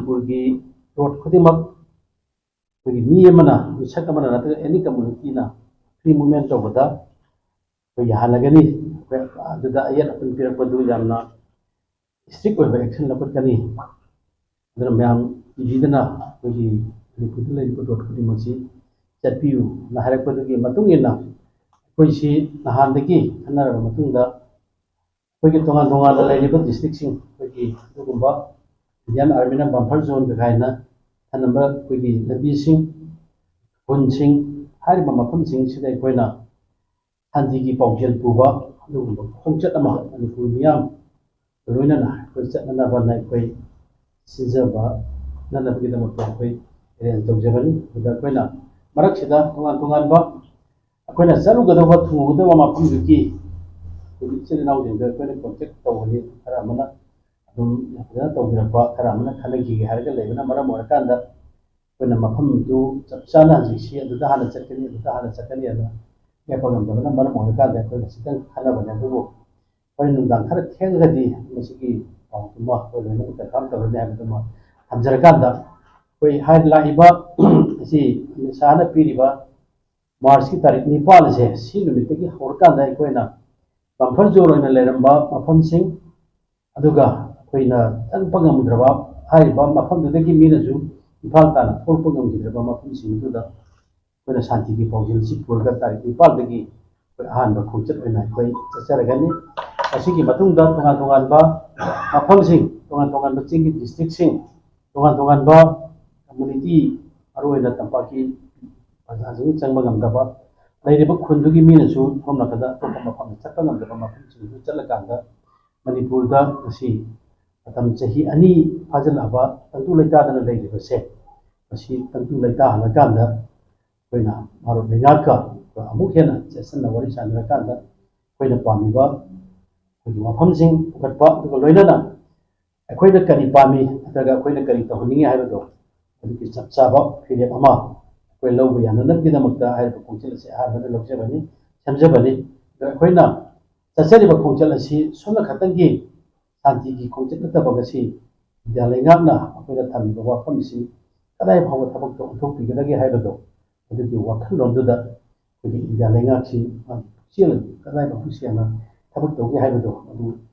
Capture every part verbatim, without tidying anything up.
ꯃꯅꯤꯄꯨꯔꯒꯤ ꯔꯣꯗ ꯈꯨꯗꯤꯡꯃꯛ ꯑꯩꯈꯣꯏꯒꯤ ꯃꯤ ꯑꯃꯅ, ꯃꯤꯁꯛ ꯑꯃꯅ ꯅꯠꯇ꯭ꯔꯒ ꯑꯦꯅꯤ ꯀꯝꯃꯨꯅꯤꯇꯤꯅ ꯐ꯭ꯔꯤ ꯃꯨꯚꯃꯦꯟ ꯇꯧꯕꯗ ꯑꯩꯈꯣꯏ ꯌꯥꯍꯜꯂꯒꯅꯤ꯫ ꯑꯩꯈꯣꯏ ꯑꯗꯨꯗ ꯑꯌꯦꯠ ꯑꯄꯟ ꯄꯤꯔꯛꯄꯗꯨ ꯌꯥꯝꯅ ꯏꯁꯇ꯭ꯔꯤꯛ ꯑꯣꯏꯕ ꯑꯦꯛꯁꯟ ꯂꯧꯈꯠꯀꯅꯤ꯫ ꯑꯗꯨꯅ ꯃꯌꯥꯝ ꯀꯤꯕꯤꯗꯅ ꯑꯩꯈꯣꯏꯒꯤ ꯃꯅꯤꯄꯨꯔꯗ ꯂꯩꯔꯤꯕ ꯔꯣꯗ ꯈꯨꯗꯤꯡꯃꯛꯁꯤ ꯆꯠꯄꯤꯌꯨꯅ ꯍꯥꯏꯔꯛꯄꯗꯨꯒꯤ ꯃꯇꯨꯡ ꯏꯟꯅ ꯑꯩꯈꯣꯏꯁꯤ ꯅꯍꯥꯟꯗꯒꯤ ꯈꯟꯅꯔꯕ ꯃꯇꯨꯡꯗ ꯑꯩꯈꯣꯏꯒꯤ ꯇꯣꯉꯥꯟ ꯇꯣꯉꯥꯟꯅ ꯂꯩꯔꯤꯕ ꯗꯤꯁꯇ꯭ꯔꯤꯛꯁꯤꯡ, ꯑꯩꯈꯣꯏꯒꯤ ꯑꯗꯨꯒꯨꯝꯕ ꯏꯟꯗꯤꯌꯥꯟ ꯑꯥꯔꯃꯤꯅ ꯕꯐꯔ ꯖꯣꯟꯒ ꯀꯥꯏꯅ ꯊꯝꯂꯝꯕ ꯑꯩꯈꯣꯏꯒꯤ ꯂꯝꯕꯤꯁꯤꯡ, ꯈꯨꯟꯁꯤꯡ, ꯍꯥꯏꯔꯤꯕ ꯃꯐꯝꯁꯤꯡꯁꯤꯗ ꯑꯩꯈꯣꯏꯅ ꯁꯥꯟꯇꯤꯒꯤ ꯄꯥꯎꯖꯦꯜ ꯄꯨꯕ ꯑꯗꯨꯒꯨꯝꯕ ꯈꯣꯡꯆꯠ ꯑꯃ ꯃꯅꯤꯄꯨꯔ ꯃꯤꯌꯥꯝ ꯂꯣꯏꯅꯅ ꯑꯩꯈꯣꯏ ꯆꯠꯅꯅꯕꯅ ꯑꯩꯈꯣꯏ ꯁꯤꯟꯖꯕ ꯅꯅꯕꯒꯤꯗꯃꯛꯇ ꯑꯩꯈꯣꯏ ꯑꯦꯔꯦꯟꯖ ꯇꯧꯖꯕꯅꯤ꯫ ꯑꯗꯨꯗ ꯑꯩꯈꯣꯏꯅ ꯃꯔꯛꯁꯤꯗ ꯇꯣꯉꯥꯟ ꯇꯣꯉꯥꯟꯕ ꯑꯩꯈꯣꯏꯅ ꯆꯠꯂꯨꯒꯗꯧꯕ, ꯊꯨꯡꯉꯨꯒꯗꯧꯕ ꯃꯐꯝꯗꯨꯒꯤ ꯑꯩꯈꯣꯏꯒꯤ ꯏꯆꯤꯜ ꯏꯅꯥꯎꯁꯤꯡꯗ ꯑꯩꯈꯣꯏꯅ ꯀꯣꯟꯇꯦꯛ ꯇꯧꯒꯅꯤ꯫ ꯈꯔ ꯑꯃꯅ ꯑꯗꯨꯝ ꯐꯖꯅ ꯇꯧꯕꯤꯔꯛꯄ, ꯈꯔ ꯑꯃꯅ ꯈꯟꯅꯈꯤꯒꯦ ꯍꯥꯏꯔꯒ ꯂꯩꯕꯅ ꯃꯔꯝ ꯑꯣꯏꯔꯀꯥꯟꯗ ꯑꯩꯈꯣꯏꯅ ꯃꯐꯝꯗꯨ ꯆꯞ ꯆꯥꯅ ꯍꯧꯖꯤꯛꯁꯤ ꯑꯗꯨꯗ ꯍꯥꯟꯅ ꯆꯠꯀꯅꯤ, ꯑꯗꯨꯗ ꯍꯥꯟꯅ ꯆꯠꯀꯅꯤ ꯑꯗꯨ ꯂꯦꯞꯄ ꯉꯝꯗꯕꯅ ꯃꯔꯝ ꯑꯣꯏꯔꯀꯥꯟꯗ ꯑꯩꯈꯣꯏꯅ ꯈꯤꯇꯪ ꯈꯟꯅꯕꯅꯦ꯫ ꯑꯗꯨꯕꯨ ꯑꯩꯈꯣꯏ ꯅꯨꯡꯗꯥꯡ ꯈꯔ ꯊꯦꯡꯉꯒꯗꯤ ꯃꯁꯤꯒꯤ ꯄꯥꯎꯗꯨꯃ ꯑꯩꯈꯣꯏ ꯂꯣꯏꯅꯃꯛ ꯀꯟꯐꯥꯝ ꯇꯧꯔꯅꯤ ꯍꯥꯏꯕꯗꯨꯃ ꯊꯝꯖꯔꯀꯥꯟꯗ, ꯑꯩꯈꯣꯏ ꯍꯥꯏ-, ꯂꯥꯛꯏꯕ ꯑꯁꯤ ꯅꯤꯁꯥꯅ ꯄꯤꯔꯤꯕ ꯃꯥꯔꯁꯀꯤ ꯇꯥꯔꯤꯛ ꯅꯤꯄꯥꯟ ꯑꯁꯦ, ꯁꯤ ꯅꯨꯃꯤꯠꯇꯒꯤ ꯍꯧꯔꯀꯥꯟꯗ ꯑꯩꯈꯣꯏꯅ ꯕꯐꯔ ꯖꯣꯟ ꯑꯣꯏꯅ ꯂꯩꯔꯝꯕ ꯃꯐꯝꯁꯤꯡ, ꯑꯗꯨꯒ ꯑꯩꯈꯣꯏꯅ ꯆꯪꯕ ꯉꯝꯗ꯭ꯔꯕ ꯍꯥꯏꯔꯤꯕ ꯃꯐꯝꯗꯨꯗꯒꯤ ꯃꯤꯅꯁꯨ ꯏꯝꯐꯥꯜ ꯇꯥꯟꯅ ꯊꯣꯛꯂꯛꯄ ꯉꯝꯈꯤꯗ꯭ꯔꯕ ꯃꯐꯝꯁꯤꯡ ꯑꯗꯨꯗ ꯑꯩꯈꯣꯏꯅ ꯁꯥꯟꯇꯤꯒꯤ ꯄꯥꯎꯖꯦꯜꯁꯤ ꯄꯨꯔꯒ ꯇꯥꯔꯤꯛ ꯅꯤꯄꯥꯟꯗꯒꯤ ꯑꯩꯈꯣꯏ ꯑꯍꯥꯟꯕ ꯈꯣꯡꯆꯠ ꯑꯣꯏꯅ ꯑꯩꯈꯣꯏ ꯆꯠꯆꯔꯒꯅꯤ꯫ ꯃꯁꯤꯒꯤ ꯃꯇꯨꯡꯗ ꯇꯣꯉꯥꯟ ꯇꯣꯉꯥꯟꯕ ꯃꯐꯝꯁꯤꯡ, ꯇꯣꯉꯥꯟ ꯇꯣꯉꯥꯟꯕ ꯆꯤꯡꯒꯤ ꯗꯤꯁꯇ꯭ꯔꯤꯛꯁꯤꯡ, ꯇꯣꯉꯥꯟ ꯇꯣꯉꯥꯟꯕ ꯀꯝꯃꯨꯅꯤꯇꯤ, ꯃꯔꯨꯑꯣꯏꯅ ꯇꯝꯄꯥꯛꯀꯤ ꯄ꯭ꯔꯖꯥꯁꯤꯡ ꯆꯪꯕ ꯉꯝꯗꯕ, ꯂꯩꯔꯤꯕ ꯈꯨꯟꯗꯨꯒꯤ ꯃꯤꯅꯁꯨ ꯁꯣꯝ ꯅꯥꯀꯟꯗ ꯑꯇꯣꯞꯄ ꯃꯐꯝꯗ ꯆꯠꯄ ꯉꯝꯗꯕ ꯃꯐꯝꯁꯤꯡꯗꯨ ꯆꯠꯂꯀꯥꯟꯗ, ꯃꯅꯤꯄꯨꯔꯗ ꯉꯁꯤ ꯃꯇꯝ ꯆꯍꯤ ꯑꯅꯤ ꯐꯥꯖꯤꯜꯂꯛꯑꯕ ꯇꯪꯗꯨ ꯂꯩꯇꯥꯗꯅ ꯂꯩꯔꯤꯕꯁꯦ, ꯃꯁꯤ ꯇꯪꯗꯨ ꯂꯩꯇꯥꯍꯜꯂꯀꯥꯟꯗ ꯑꯩꯈꯣꯏꯅ ꯚꯥꯔꯠ ꯂꯩꯉꯥꯛꯀ ꯑꯃꯨꯛ ꯍꯦꯟꯅ ꯆꯦꯠꯁꯤꯟꯅ ꯋꯥꯔꯤ ꯁꯥꯟꯅꯔꯀꯥꯟꯗ ꯑꯩꯈꯣꯏꯅ ꯄꯥꯝꯃꯤꯕ ꯑꯩꯈꯣꯏꯒꯤ ꯋꯥꯐꯝꯁꯤꯡ ꯄꯨꯈꯠꯄ, ꯑꯗꯨꯒ ꯂꯣꯏꯅꯅ ꯑꯩꯈꯣꯏꯅ ꯀꯔꯤ ꯄꯥꯝꯃꯤ ꯅꯠꯇ꯭ꯔꯒ ꯑꯩꯈꯣꯏꯅ ꯀꯔꯤ ꯇꯧꯍꯟꯅꯤꯡꯉꯤ ꯍꯥꯏꯕꯗꯣ ꯑꯗꯨꯒꯤ ꯆꯞ ꯆꯥꯕ ꯐꯤꯔꯦꯞ ꯑꯃ ꯑꯩꯈꯣꯏ ꯂꯧꯕ ꯌꯥꯅꯅꯕꯒꯤꯗꯃꯛꯇ ꯍꯥꯏꯔꯤꯕ ꯈꯣꯡꯆꯠ ꯑꯁꯤ ꯑꯍꯥꯟꯕꯗ ꯂꯧꯖꯕꯅꯤ, ꯁꯦꯝꯖꯕꯅꯤ꯫ ꯑꯗꯣ ꯑꯩꯈꯣꯏꯅ ꯆꯠꯆꯔꯤꯕ ꯈꯣꯡꯆꯠ ꯑꯁꯤ ꯁꯣꯝꯅ ꯈꯛꯇꯪꯒꯤ ꯁꯥꯟꯇꯤꯒꯤ ꯈꯣꯡꯆꯠ ꯅꯠꯇꯕ, ꯉꯁꯤ ꯏꯟꯗꯤꯌꯥ ꯂꯩꯉꯥꯛꯅ ꯑꯩꯈꯣꯏꯗ ꯊꯝꯃꯤꯕ ꯋꯥꯐꯝꯁꯤ ꯀꯗꯥꯏ ꯐꯥꯎꯕ ꯊꯕꯛꯇ ꯑꯣꯟꯊꯣꯛꯄꯤꯒꯗꯒꯦ ꯍꯥꯏꯕꯗꯣ, ꯑꯗꯨꯒꯤ ꯋꯥꯈꯜꯂꯣꯟꯗꯨꯗ ꯑꯩꯈꯣꯏꯒꯤ ꯏꯟꯗꯤꯌꯥ ꯂꯩꯉꯥꯛꯁꯤ ꯃꯥꯒꯤ ꯄꯨꯛꯆꯦꯜ ꯑꯗꯨ ꯀꯗꯥꯏ ꯐꯥꯎꯕ ꯁꯦꯡꯅ ꯊꯕꯛ ꯇꯧꯒꯦ ꯍꯥꯏꯕꯗꯣ ꯑꯗꯨ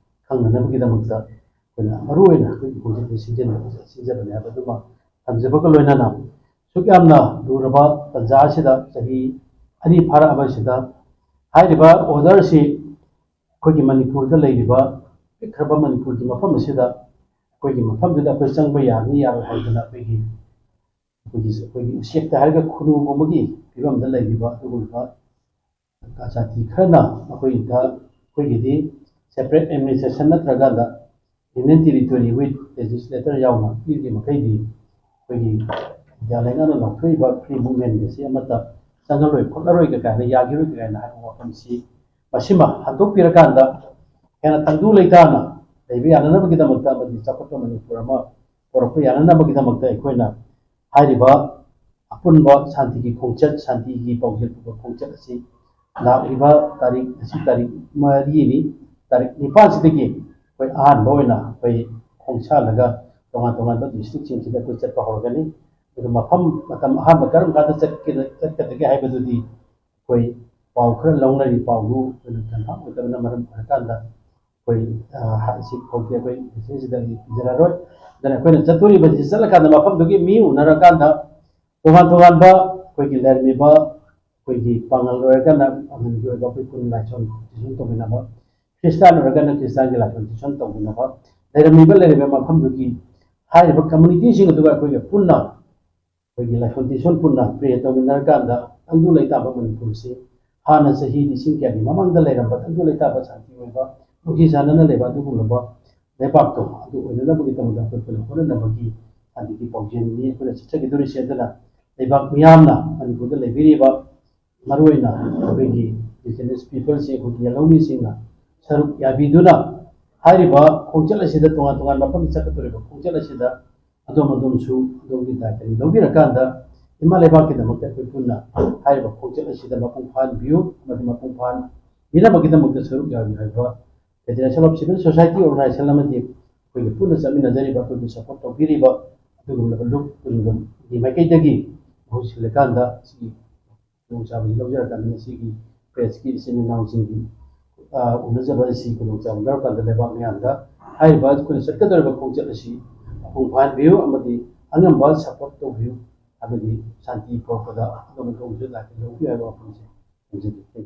ꯈꯪꯅꯅꯕꯒꯤꯗꯃꯛꯇ ꯑꯩꯈꯣꯏꯅ ꯃꯔꯨꯑꯣꯏꯅ ꯑꯩꯈꯣꯏꯒꯤ ꯈꯣꯡꯖꯪꯁꯦ ꯁꯤꯖꯤꯟꯅꯕ, ꯁꯤꯖꯕꯅꯤ ꯍꯥꯏꯕꯗꯨꯃ ꯊꯝꯖꯕꯒ ꯂꯣꯏꯅꯅ, ꯁꯨꯛ ꯌꯥꯝꯅ ꯂꯨꯔꯕ ꯇꯥꯟꯖꯥ ꯑꯁꯤꯗ, ꯆꯍꯤ ꯑꯅꯤ ꯐꯥꯔꯛꯑꯕ ꯑꯁꯤꯗ ꯍꯥꯏꯔꯤꯕ order ꯁꯤ ꯑꯩꯈꯣꯏꯒꯤ ꯃꯅꯤꯄꯨꯔꯗ ꯂꯩꯔꯤꯕ ꯄꯤꯛꯈ꯭ꯔꯕ ꯃꯅꯤꯄꯨꯔꯒꯤ ꯃꯐꯝ ꯑꯁꯤꯗ ꯑꯩꯈꯣꯏꯒꯤ ꯃꯐꯝꯗꯨꯗ ꯑꯩꯈꯣꯏ ꯆꯪꯕ ꯌꯥꯅꯤ ꯌꯥꯔꯣꯏ ꯍꯥꯏꯗꯅ ꯑꯩꯈꯣꯏꯒꯤ, ꯑꯩꯈꯣꯏꯒꯤ, ꯑꯩꯈꯣꯏꯒꯤ ꯎꯆꯦꯛꯇ ꯍꯥꯏꯔꯒ ꯈꯨꯅꯨ ꯑꯃꯒꯤ ꯐꯤꯕꯝꯗ ꯂꯩꯔꯤꯕ ꯑꯗꯨꯒꯨꯝꯕ ꯖꯥꯇꯤ ꯈꯔꯅ ꯑꯩꯈꯣꯏꯗ, ꯑꯩꯈꯣꯏꯒꯤꯗꯤ separate administration ꯅꯠꯇ꯭ꯔꯀꯥꯟꯗ Union Territory with Legislature ꯌꯥꯎꯅ ꯄꯤꯔꯤ ꯃꯈꯩꯗꯤ ꯑꯩꯈꯣꯏꯒꯤ ꯏꯟꯗꯤꯌꯥ ꯂꯩꯉꯥꯛꯅ ꯂꯧꯊꯣꯛꯏꯕ free movement ꯑꯁꯤ ꯑꯃꯠꯇ ꯆꯪꯍꯜꯂꯣꯏ ꯈꯣꯠꯂꯔꯣꯏꯒ ꯀꯥꯏꯅ, ꯌꯥꯈꯤꯔꯣꯏꯒ ꯀꯥꯏꯅ ꯍꯥꯏꯕ ꯋꯥꯐꯝꯁꯤ, ꯃꯁꯤꯃ ꯍꯟꯗꯣꯛꯄꯤꯔꯀꯥꯟꯗ ꯍꯦꯟꯅ ꯇꯪꯗꯨ ꯂꯩꯇꯥꯅ ꯂꯩꯕ ꯌꯥꯅꯅꯕꯒꯤꯗꯃꯛꯇ ꯑꯃꯗꯤ ꯆꯥꯎꯈꯠꯄ ꯃꯅꯤꯄꯨꯔ ꯑꯃ ꯄꯨꯔꯛꯄ ꯌꯥꯅꯅꯕꯒꯤꯗꯃꯛꯇ ꯑꯩꯈꯣꯏꯅ ꯍꯥꯏꯔꯤꯕ ꯑꯄꯨꯟꯕ ꯁꯥꯟꯇꯤꯒꯤ ꯈꯣꯡꯆꯠ, ꯁꯥꯟꯇꯤꯒꯤ ꯄꯥꯎꯖꯦꯜ ꯄꯨꯕ ꯈꯣꯡꯆꯠ ꯑꯁꯤ ꯂꯥꯛꯂꯤꯕ ꯇꯥꯔꯤꯛ, ꯉꯁꯤ ꯇꯥꯔꯤꯛ ꯃꯔꯤꯅꯤ, ꯇꯥꯔꯤꯛ ꯅꯤꯄꯥꯟꯁꯤꯗꯒꯤ ꯑꯩꯈꯣꯏ ꯑꯍꯥꯟꯕ ꯑꯣꯏꯅ ꯑꯩꯈꯣꯏ ꯈꯣꯡꯁꯥꯜꯂꯒ ꯇꯣꯉꯥꯟ ꯇꯣꯉꯥꯟꯕ district ꯁꯤꯡꯁꯤꯗ ꯑꯩꯈꯣꯏ ꯆꯠꯄ ꯍꯧꯔꯒꯅꯤ꯫ ꯑꯗꯨꯒ ꯃꯐꯝ, ꯃꯇꯝ ꯑꯍꯥꯟꯕ ꯀꯔꯝ ꯀꯥꯟꯗ ꯆꯠꯀꯦ-, ꯆꯠꯀꯗꯒꯦ ꯍꯥꯏꯕꯗꯨꯗꯤ ꯑꯩꯈꯣꯏ ꯄꯥꯎ ꯈꯔ ꯂꯧꯅꯔꯤ, ꯄꯥꯎꯗꯨ ꯑꯩꯈꯣꯏꯅ confirm ꯑꯣꯏꯗꯕꯅ ꯃꯔꯝ ꯑꯣꯏꯔꯀꯥꯟꯗ ꯑꯩꯈꯣꯏ, ꯑ, ꯍ-, ꯁꯤ ꯐꯥꯎꯗꯤ ꯑꯩꯈꯣꯏ message ꯁꯤꯗ ꯑꯩ ꯄꯤꯖꯔꯔꯣꯏ꯫ ꯑꯗꯨꯅ ꯑꯩꯈꯣꯏꯅ ꯆꯠꯇꯣꯔꯤꯕꯁꯤ ꯆꯠꯂꯀꯥꯟꯗ ꯃꯐꯝꯗꯨꯒꯤ ꯃꯤ ꯎꯅꯔꯀꯥꯟꯗ ꯇꯣꯉꯥꯟ ꯇꯣꯉꯥꯟꯕ ꯑꯩꯈꯣꯏꯒꯤ ꯂꯩꯔꯝꯃꯤꯕ ꯑꯩꯈꯣꯏꯒꯤ ꯄꯥꯉꯜ ꯑꯣꯏꯔꯒꯅ ꯄꯥꯉꯜꯒꯤ ꯑꯣꯏꯕ ꯑꯩꯈꯣꯏ ꯄꯨꯟꯅ ꯂꯥꯏꯁꯣꯟ ꯇꯤꯁꯣꯟ ꯇꯧꯃꯤꯟꯅꯕ, ꯈ꯭ꯔꯤꯁꯇꯥꯟ ꯑꯣꯏꯔꯒꯅ ꯈ꯭ꯔꯤꯁꯇꯥꯟꯒꯤ ꯂꯥꯏꯁꯣꯟ ꯇꯤꯁꯣꯟ ꯇꯧꯃꯤꯟꯅꯕ, ꯂꯩꯔꯝꯃꯤꯕ, ꯂꯩꯔꯤꯕ ꯃꯐꯝꯗꯨꯒꯤ ꯍꯥꯏꯔꯤꯕ community ꯁꯤꯡ ꯑꯗꯨꯒ ꯑꯩꯈꯣꯏꯒ ꯄꯨꯟꯅ ꯑꯩꯈꯣꯏꯒꯤ ꯂꯥꯏꯁꯣꯟ ꯇꯤꯁꯣꯟ ꯄꯨꯟꯅ pray ꯇꯧꯃꯤꯟꯅꯔꯀꯥꯟꯗ ꯇꯪꯗꯨ ꯂꯩꯇꯥꯕ ꯃꯅꯤꯄꯨꯔꯁꯤ ꯍꯥꯟꯅ ꯆꯍꯤ ꯂꯤꯁꯤꯡ ꯀꯌꯥꯒꯤ ꯃꯃꯥꯡꯗ ꯂꯩꯔꯝꯕ ꯇꯪꯗꯨ ꯂꯩꯇꯥꯕ ꯁꯥꯟꯇꯤ ꯑꯣꯏꯕ ꯅꯨꯡꯁꯤ ꯆꯥꯟꯅꯅ ꯂꯩꯕ ꯑꯗꯨꯒꯨꯝꯂꯕ ꯂꯩꯕꯥꯛꯇꯣ ꯑꯗꯨ ꯑꯣꯏꯅꯅꯕꯒꯤꯗꯃꯛꯇ ꯑꯩꯈꯣꯏ ꯄꯨꯟꯅ ꯍꯣꯠꯅꯅꯕꯒꯤ ꯁꯥꯟꯇꯤꯒꯤ ꯄꯥꯎꯖꯦꯜꯅꯤ ꯑꯩꯈꯣꯏꯅ ꯆꯠꯆꯈꯤꯗꯣꯔꯤꯁꯦ꯫ ꯑꯗꯨꯅ ꯂꯩꯕꯥꯛ ꯃꯤꯌꯥꯝꯅ ꯃꯅꯤꯄꯨꯔꯗ ꯂꯩꯕꯤꯔꯤꯕ ꯃꯔꯨꯑꯣꯏꯅ ꯑꯩꯈꯣꯏꯒꯤ indigenous people ꯁꯤꯡ, ꯑꯩꯈꯣꯏꯒꯤ ꯂꯧꯃꯤꯁꯤꯡꯅ ꯁꯔꯨꯛ ꯌꯥꯕꯤꯗꯨꯅ ꯍꯥꯏꯔꯤꯕ ꯈꯣꯡꯆꯠ ꯑꯁꯤꯗ, ꯇꯣꯉꯥꯟ ꯇꯣꯉꯥꯟꯕ ꯃꯐꯝꯗ ꯆꯠꯀꯗꯧꯔꯤꯕ ꯈꯣꯡꯆꯠ ꯑꯁꯤꯗ ꯑꯗꯣꯝ ꯑꯗꯣꯝꯁꯨ ꯑꯗꯣꯝꯒꯤ ꯗꯥꯏꯇꯅꯤ ꯂꯧꯕꯤꯔꯀꯥꯟꯗ ꯏꯃꯥ ꯂꯩꯕꯥꯛꯀꯤꯗꯃꯛꯇ ꯑꯩꯈꯣꯏ ꯄꯨꯟꯅ ꯍꯥꯏꯔꯤꯕ ꯈꯣꯡꯆꯠ ꯑꯁꯤꯗ ꯃꯄꯨꯡ ꯐꯥꯍꯟꯕꯤꯌꯨ ꯑꯃꯗꯤ ꯃꯄꯨꯡ ꯐꯥꯍꯟꯕꯤꯅꯕꯒꯤꯗꯃꯛꯇ ꯁꯔꯨꯛ ꯌꯥꯕꯤꯌꯨ ꯍꯥꯏꯕ Federation of Civil Society Organization ꯑꯃꯗꯤ ꯑꯩꯈꯣꯏꯒ ꯄꯨꯟꯅ ꯆꯠꯃꯤꯟꯅꯖꯔꯤꯕ, ꯑꯩꯈꯣꯏꯕꯨ ꯁꯞꯄꯣꯔꯠ ꯇꯧꯕꯤꯔꯤꯕ ꯑꯗꯨꯒꯨꯝꯂꯕ ꯂꯨꯞ ꯈꯨꯗꯤꯡꯃꯛꯀꯤ ꯃꯥꯏꯀꯩꯗꯒꯤ ꯃꯍꯨꯠ ꯁꯤꯜꯂꯀꯥꯟꯗ ꯁꯤꯒꯤ ꯈꯨꯗꯣꯡꯆꯥꯕꯁꯤ ꯂꯧꯖꯔꯀꯥꯟꯗ ꯉꯁꯤꯒꯤ ꯄ꯭ꯔꯦꯁꯀꯤ ꯏꯆꯤꯟ ꯏꯅꯥꯎꯁꯤꯡꯒꯤ, ꯑ, ꯎꯅꯖꯕ ꯑꯁꯤ ꯈꯨꯗꯣꯡꯆꯥꯕ ꯂꯧꯔꯀꯥꯟꯗ ꯂꯩꯕꯥꯛ ꯃꯤꯌꯥꯝꯗ ꯍꯥꯏꯔꯤꯕ ꯑꯩꯈꯣꯏꯅ ꯆꯠꯀꯗꯧꯔꯤꯕ ꯈꯣꯡꯆꯠ ꯑꯁꯤ ꯃꯄꯨꯡ ꯐꯥꯍꯟꯕꯤꯌꯨ ꯑꯃꯗꯤ ꯑꯉꯝꯕ ꯁꯞꯄꯣꯔꯠ ꯇꯧꯕꯤꯌꯨ ꯍꯥꯏꯕꯗꯤ ꯁꯥꯟꯇꯤ ꯄꯨꯔꯛꯄꯗ ꯑꯗꯣꯝꯅ ꯈꯣꯡꯆꯠ ꯂꯥꯛꯄꯤꯌꯨ ꯍꯥꯏꯕ ꯋꯥꯐꯝꯁꯦ ꯊꯝꯖꯒꯦ꯫